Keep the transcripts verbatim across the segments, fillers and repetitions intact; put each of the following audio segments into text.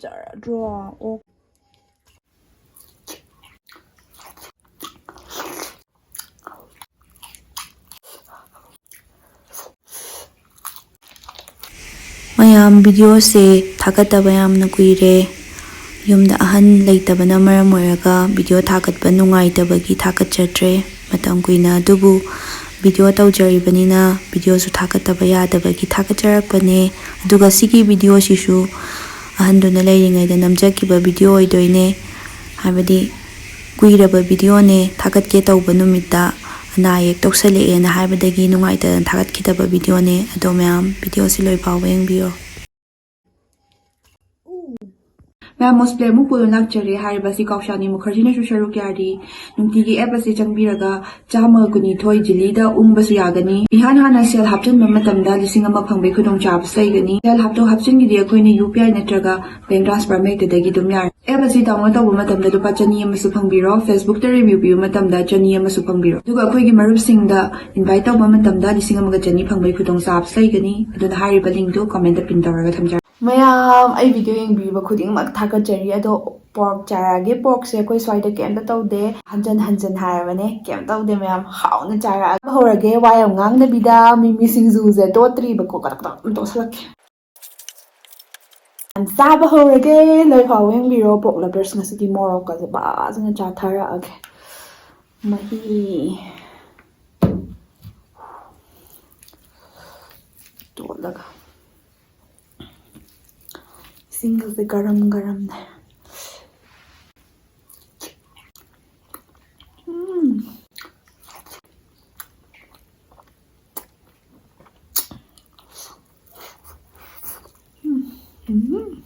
ꯐꯖꯔꯗ꯭ꯔꯣ? ꯑꯣ꯫ ꯃꯌꯥꯝ, ꯚꯤꯗꯤꯑꯣꯁꯦ ꯊꯥꯒꯠꯇꯕ ꯌꯥꯝꯅ ꯀꯨꯏꯔꯦ꯫ ꯌꯨꯝꯗ ꯑꯍꯟ ꯂꯩꯇꯕꯅ ꯃꯔꯝ ꯑꯣꯏꯔꯒ ꯚꯤꯗꯤꯑꯣ ꯊꯥꯒꯠꯄ ꯅꯨꯡꯉꯥꯏꯇꯕꯒꯤ ꯊꯥꯒꯠꯆꯗ꯭ꯔꯦ ꯃꯇꯝ ꯀꯨꯏꯅ꯫ ꯑꯗꯨꯕꯨ ꯚꯤꯗꯤꯑꯣ ꯇꯧꯖꯔꯤꯕꯅꯤꯅ ꯚꯤꯗꯤꯑꯣꯁꯨ ꯊꯥꯒꯠꯇꯕ ꯌꯥꯗꯕꯒꯤ ꯊꯥꯒꯠꯆꯔꯛꯄꯅꯦ꯫ ꯑꯗꯨꯒ ꯁꯤꯒꯤ ꯚꯤꯗꯤꯑꯣꯁꯤꯁꯨ ꯑꯍꯟꯗꯨꯅ ꯂꯩꯔꯤꯉꯩꯗ ꯅꯝꯖꯈꯤꯕ ꯚꯤꯗꯤꯑꯣ ꯑꯣꯏꯗꯣꯏꯅꯦ꯫ ꯍꯥꯏꯕꯗꯤ ꯀꯨꯏꯔꯕ ꯚꯤꯗꯤꯑꯣꯅꯦ, ꯊꯥꯒꯠꯀꯦ ꯇꯧꯕ ꯅꯨꯃꯤꯠꯇ ꯑꯅꯥ ꯑꯌꯦꯛ ꯇꯧꯁꯜꯂꯛꯑꯦꯅ ꯍꯥꯏꯕꯗꯒꯤ ꯅꯨꯡꯉꯥꯏꯇꯗꯅ ꯊꯥꯒꯠꯈꯤꯗꯕ ꯚꯤꯗꯤꯑꯣꯅꯦ꯫ ꯑꯗꯣ ꯃꯌꯥꯝ, ꯚꯤꯗꯤꯑꯣꯁꯤ ꯂꯣꯏꯐꯥꯎꯕ ꯌꯦꯡꯕꯤꯌꯣ꯫ ꯃꯌꯥꯝ, ꯃꯣꯁꯄ꯭ꯂꯦ ꯑꯃꯨꯛ ꯄꯨꯗꯨꯅ ꯂꯥꯛꯆꯔꯦ꯫ ꯍꯥꯏꯔꯤꯕ ꯑꯁꯤ ꯀꯥꯎꯁꯥꯅꯤ ꯃꯨꯈꯔꯖꯤꯅꯁꯨ ꯁꯔꯨꯛ ꯌꯥꯔꯤ꯫ ꯅꯨꯡꯇꯤꯒꯤ ꯑꯦꯞ ꯑꯁꯤ ꯆꯪꯕꯤꯔꯒ ꯆꯥꯝꯃꯒ ꯀꯨꯟꯅꯤꯊꯣꯏ ꯖꯤꯂꯤꯗ ꯎꯪꯕꯁꯨ ꯌꯥꯒꯅꯤ꯫ ꯏꯍꯥꯟ ꯍꯥꯟꯅ ꯁꯦꯜ ꯍꯥꯞꯆꯤꯟꯕ ꯃꯇꯝꯗ ꯂꯤꯁꯤꯡ ꯑꯃ ꯐꯪꯕꯒꯤ ꯈꯨꯗꯣꯡꯆꯥꯕꯁꯨ ꯂꯩꯒꯅꯤ꯫ ꯁꯦꯜ ꯍꯥꯞꯇꯣꯛ ꯍꯥꯞꯆꯤꯟꯒꯤꯗꯤ ꯑꯩꯈꯣꯏꯅ ꯌꯨ ꯄꯤ ꯑꯥꯏ ꯅꯠꯇ꯭ꯔꯒ ꯕꯦꯡ ꯇ꯭ꯔꯥꯟꯁꯐꯔ ꯑꯃ ꯍꯦꯛꯇꯗꯒꯤ ꯑꯗꯨꯝ ꯌꯥꯔꯦ꯫ ꯑꯦꯞ ꯑꯁꯤ ꯗꯥꯎꯟꯂꯣꯗ ꯇꯧꯕ ꯃꯇꯝꯗ ꯂꯨꯄꯥ ꯆꯅꯤ ꯑꯃꯁꯨ ꯐꯪꯕꯤꯔꯣ꯫ ꯐꯦꯁꯕꯨꯛꯇ ꯔꯤꯚ꯭ꯌꯨ ꯄꯤꯕ ꯃꯇꯝꯗ ꯆꯅꯤ ꯑꯃꯁꯨ ꯐꯪꯕꯤꯔꯣ꯫ ꯑꯗꯨꯒ ꯑꯩꯈꯣꯏꯒꯤ ꯃꯔꯨꯞꯁꯤꯡꯗ ꯏꯟꯚꯥꯏꯠ ꯇꯧꯕ ꯃꯇꯝꯗ ꯂꯤꯁꯤꯡ ꯑꯃꯒ ꯆꯅꯤ ꯐꯪꯕꯒꯤ ꯈꯨꯗꯣꯡꯆꯥꯕꯁꯨ ꯂꯩꯒꯅꯤ꯫ ꯑꯗꯨꯅ ꯍꯥꯏꯔꯤꯕ ꯂꯤꯡꯗꯨ ꯀꯃꯦꯟꯇ ꯄꯤꯟ ꯇꯧꯔꯒ ꯊꯝꯖꯔꯒꯦ꯫ ꯃꯌꯥꯝ, ꯑꯩ ꯚꯤꯗꯤꯑꯣ ꯌꯦꯡꯕꯤꯕ ꯈꯨꯗꯤꯡꯃꯛ ꯊꯥꯒꯠꯆꯔꯤ꯫ ꯑꯗꯣ ꯄꯣꯔꯛ ꯆꯥꯔꯛꯑꯒꯦ꯫ ꯄꯣꯔꯛꯁꯦ ꯑꯩꯈꯣꯏ ꯁ꯭ꯋꯥꯏꯗ ꯀꯩꯝꯇ ꯇꯧꯗꯦ꯫ ꯍꯟꯖꯟ ꯍꯟꯖꯟ ꯍꯥꯏꯔꯕꯅꯦ, ꯀꯩꯝ ꯇꯧꯗꯦ ꯃꯌꯥꯝ꯫ ꯍꯥꯎꯅ ꯆꯥꯔꯛꯑꯒ ꯍꯧꯔꯒꯦ꯫ ꯋꯥ ꯌꯥꯝ ꯉꯥꯡꯗꯕꯤꯗ ꯃꯤꯃꯤ ꯁꯤꯡꯖꯨꯁꯦ ꯇꯣꯠꯇ꯭ꯔꯤꯕꯀꯣ꯫ ꯀꯗꯛ ꯀꯗꯛ ꯑꯗꯨꯝ ꯇꯣꯠꯁꯜꯂꯛꯀꯦ꯫ ꯆꯥꯕ ꯍꯧꯔꯒꯦ꯫ ꯂꯣꯏ ꯐꯥꯎꯕ ꯌꯦꯡꯕꯤꯔꯣ꯫ ꯄꯣꯔꯛ ꯂꯚꯔꯁ ꯉꯁꯤꯗꯤ ꯃꯣꯔꯣꯛꯀꯁꯦ ꯐꯖꯅ ꯆꯥꯊꯔꯛꯑꯒꯦ꯫ ꯃꯍꯤ ꯇꯣꯠꯂꯒ꯫ ꯏꯁꯤꯡꯒꯁꯦ ꯒꯔꯝ ꯒꯔꯝꯅꯦ꯫ ꯎꯝ꯫ ꯎꯝ꯫ ꯎꯝ꯫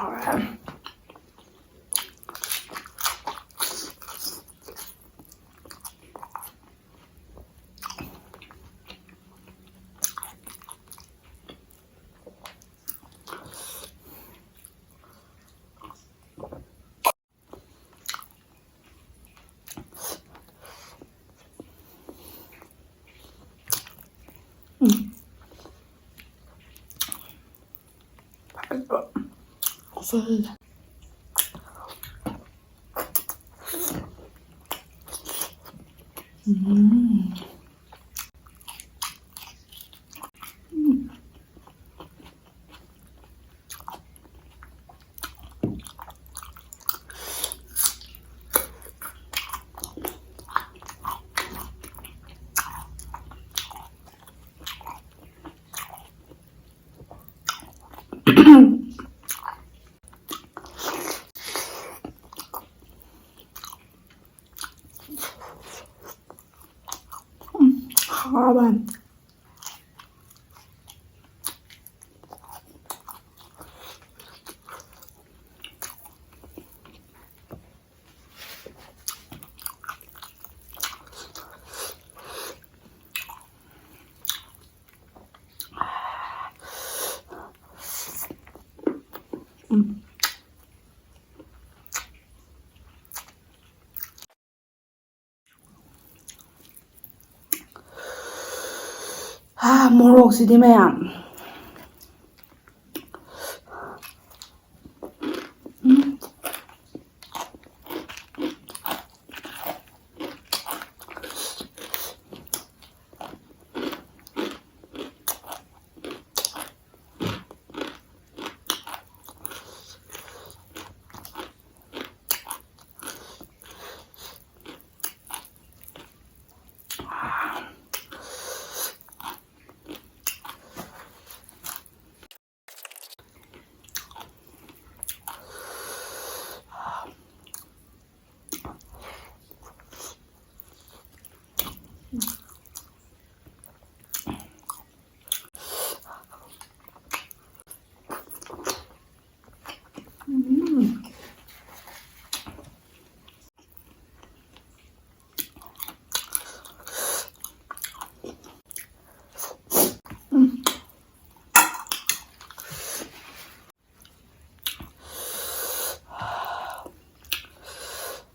ꯎꯝ꯫ ꯎꯝ, ꯍꯥꯎꯕ꯫ ꯎꯝ꯫ ꯍꯥ, ꯃꯣꯔꯣꯛꯁꯤꯗꯤ ꯃꯌꯥꯝ꯫ ꯎꯝ꯫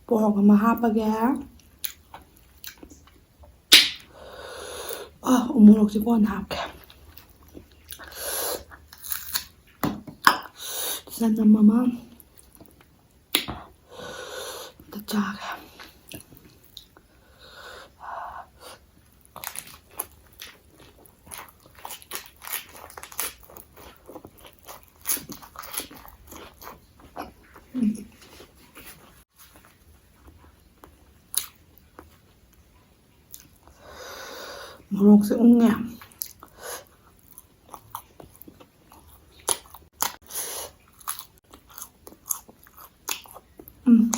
ꯄꯣꯔꯣꯛ ꯑꯃ ꯍꯥꯞꯄꯒꯦ꯫ ꯑ, ꯎꯃꯣꯔꯣꯛꯁꯦ ꯀꯣꯟꯅ ꯍꯥꯞꯀꯦ꯫ ꯆꯅꯝ ꯑꯃ ꯑꯝꯇ ꯆꯥꯒꯦ꯫ ꯃꯣꯔꯣꯛꯁꯦ ꯎꯪꯉꯦ꯫ ꯎꯝ꯫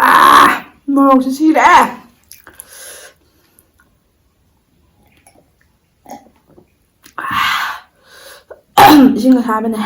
ꯑꯥ! ꯃꯣꯔꯣꯛꯁꯦ ꯁꯤꯔꯦ꯫ ꯏꯁꯤꯡ ꯑꯁꯥꯕꯅꯦ꯫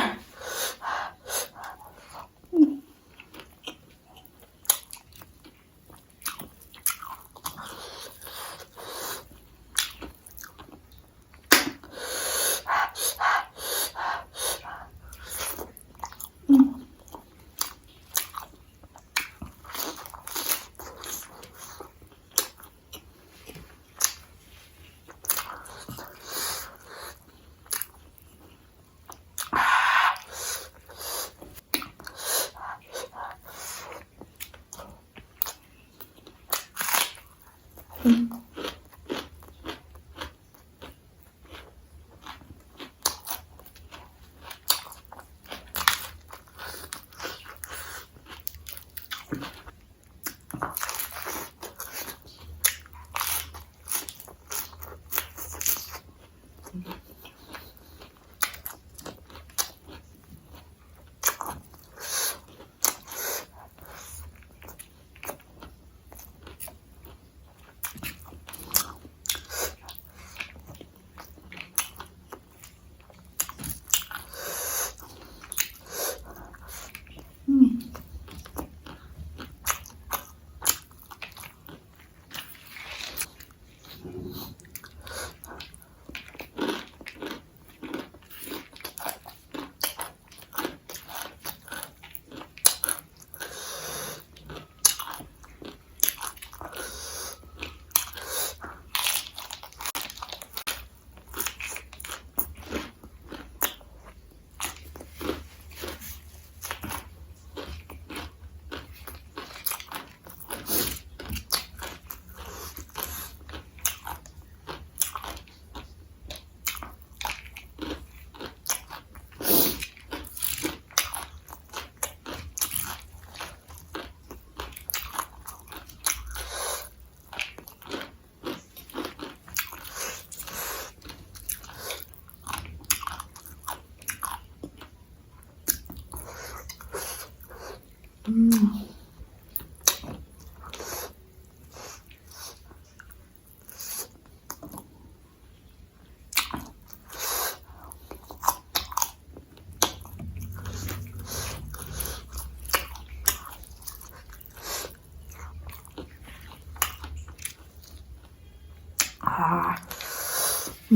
ꯑꯥ,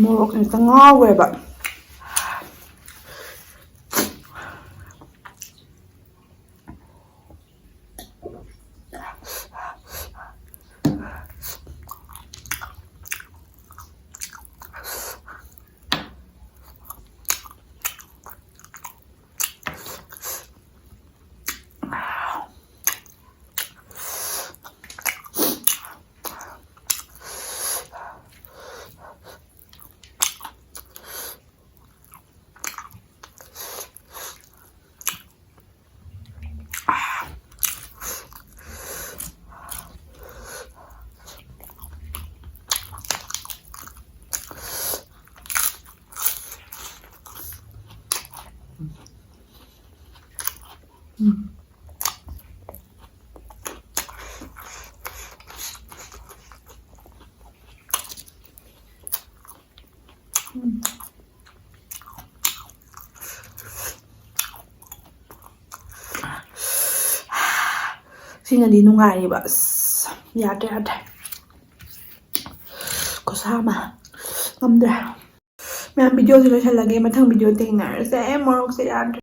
ꯃꯣꯔꯣꯛꯅ ꯍꯦꯛꯇ ꯉꯥꯎꯈ꯭ꯔꯦꯕ꯫ ꯁꯤꯅꯗꯤ ꯅꯨꯡꯉꯥꯏꯔꯤꯕ꯫ ꯑꯁ, ꯌꯥꯗ꯭ꯔꯦ, ꯌꯥꯗ꯭ꯔꯦ꯫ ꯈꯨꯁꯥ ꯑꯃ꯫ ꯉꯝꯗ꯭ꯔꯦ꯫ ꯃꯌꯥꯝ, video ꯁꯤ ꯂꯣꯏꯁꯜꯂꯒꯦ꯫ ꯃꯊꯪ video ꯊꯦꯡꯅꯔꯁꯦ꯫ ꯃꯣꯔꯣꯛꯁꯦ ꯌꯥꯗ꯭ꯔꯦ꯫